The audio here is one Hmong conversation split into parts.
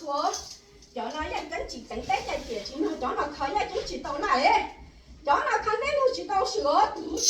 Cov no yaj ceeb tsis teev teb cai tiam tsis nug, cov no kho yaj ceeb tsis tau laj, cov no kho teb nug tsis tau swm os.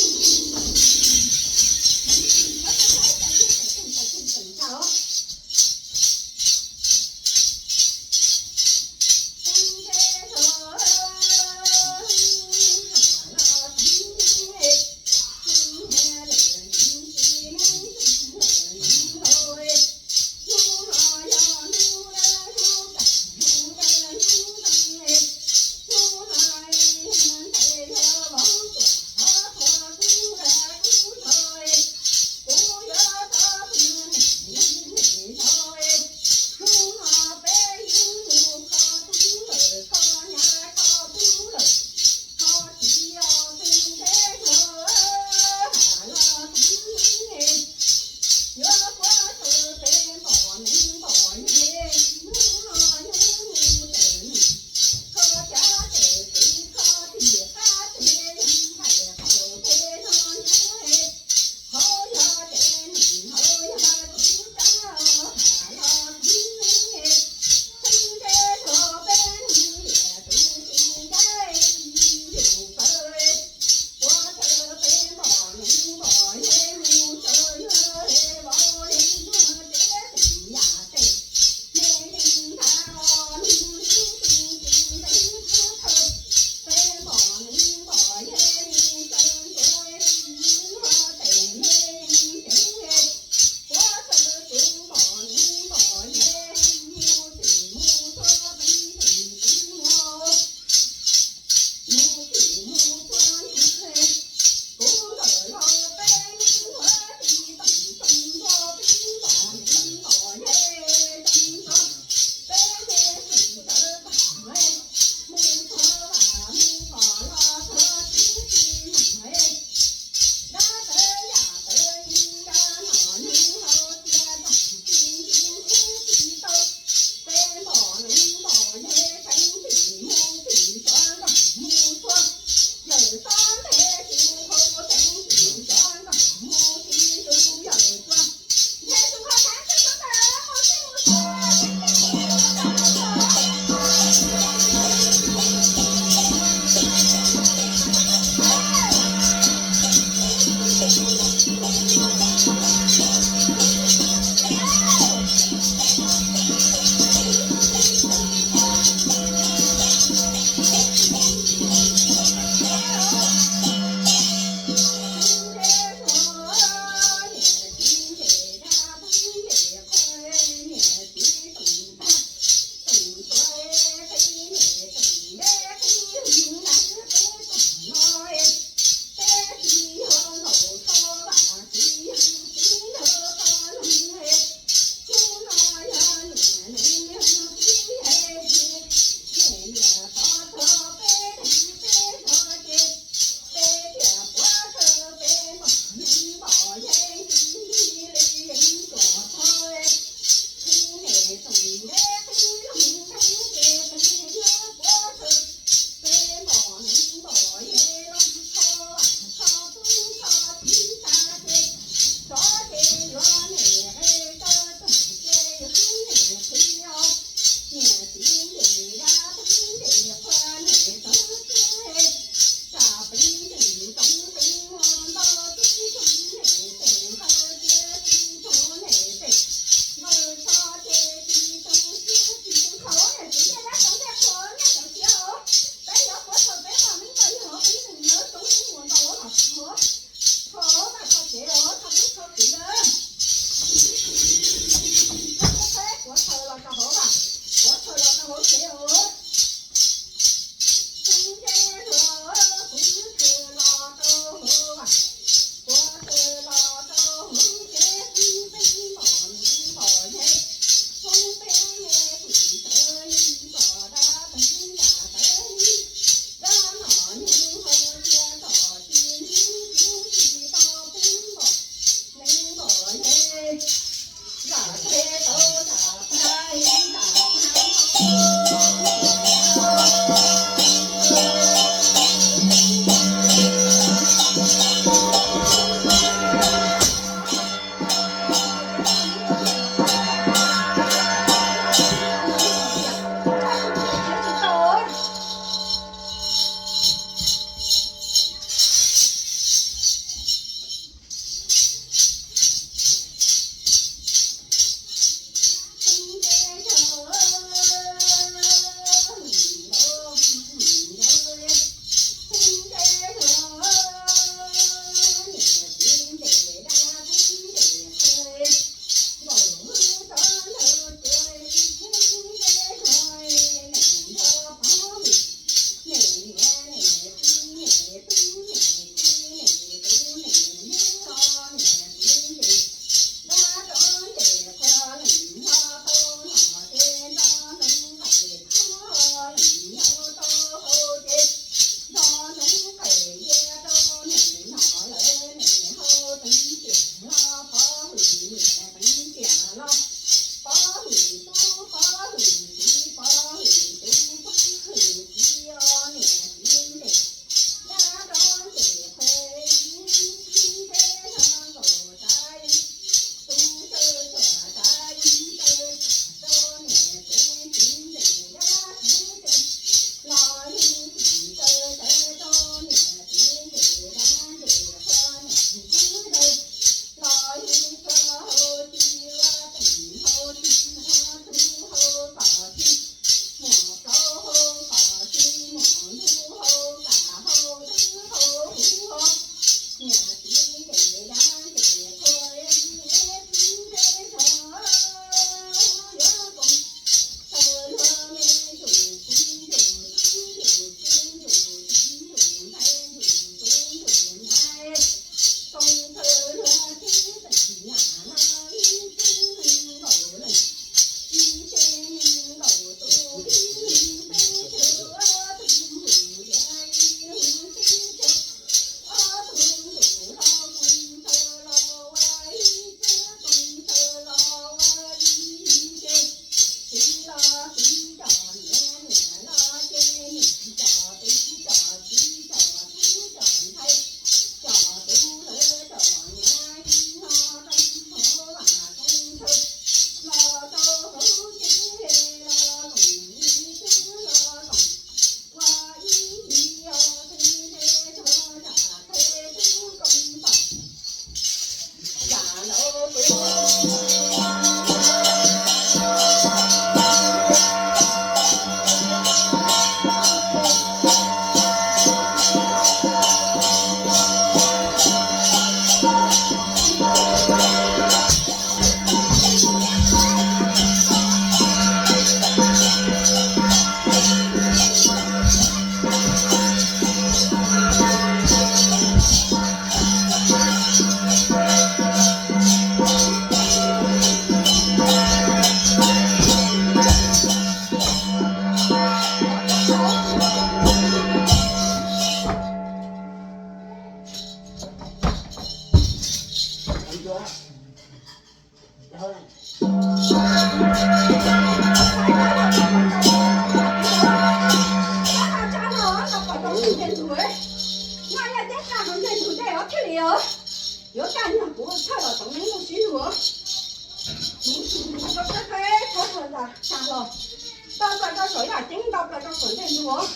Thov plaws rau saum yaj ceeb, nto plaws rau saum ntej ntug os.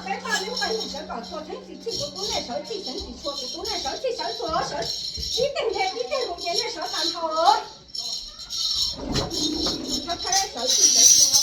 Peb paj lub paj yug sawv kom txhua theeb tsis txhij kuv tub nej sawv txhij seev tsis txhua kuv tub nej sawv txhij sawv txhua sawv tib teg nthe tib teg mus ces nej sawv tag nrho. Sawv txhij sawv txhua.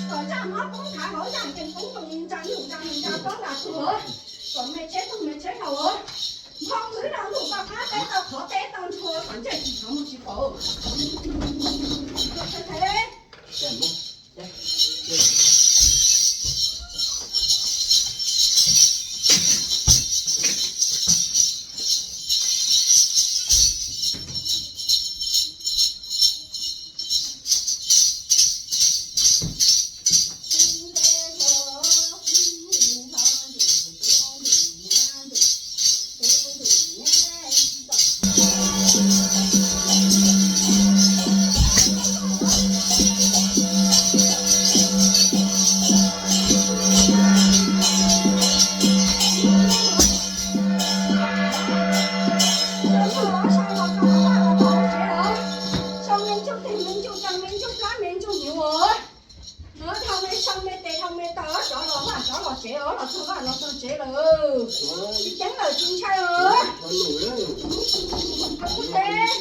Kom zaj mob poob nrhav hauv zaj nkees poob rau ntsa ntuj ntsa ntuj ntsa poob nrhav tuag, kom me tsheb tuag me tsheb dhau, nphoo wb rau ntuj tau qab teb tau qhov teb tau ntshua kom ntsej tsis tshov muag tsis paub. Sau me ntsuj teg me ntsuj tsaw me ntsuj plab me ntsuj nyuv os. Nov dhau me sau me tes dhau me taw, sov los vaj sov los tsev os, los txog vaj los txog tsev lawm. Tsis ceeb lawm tsis ntshai os. Kuv tes.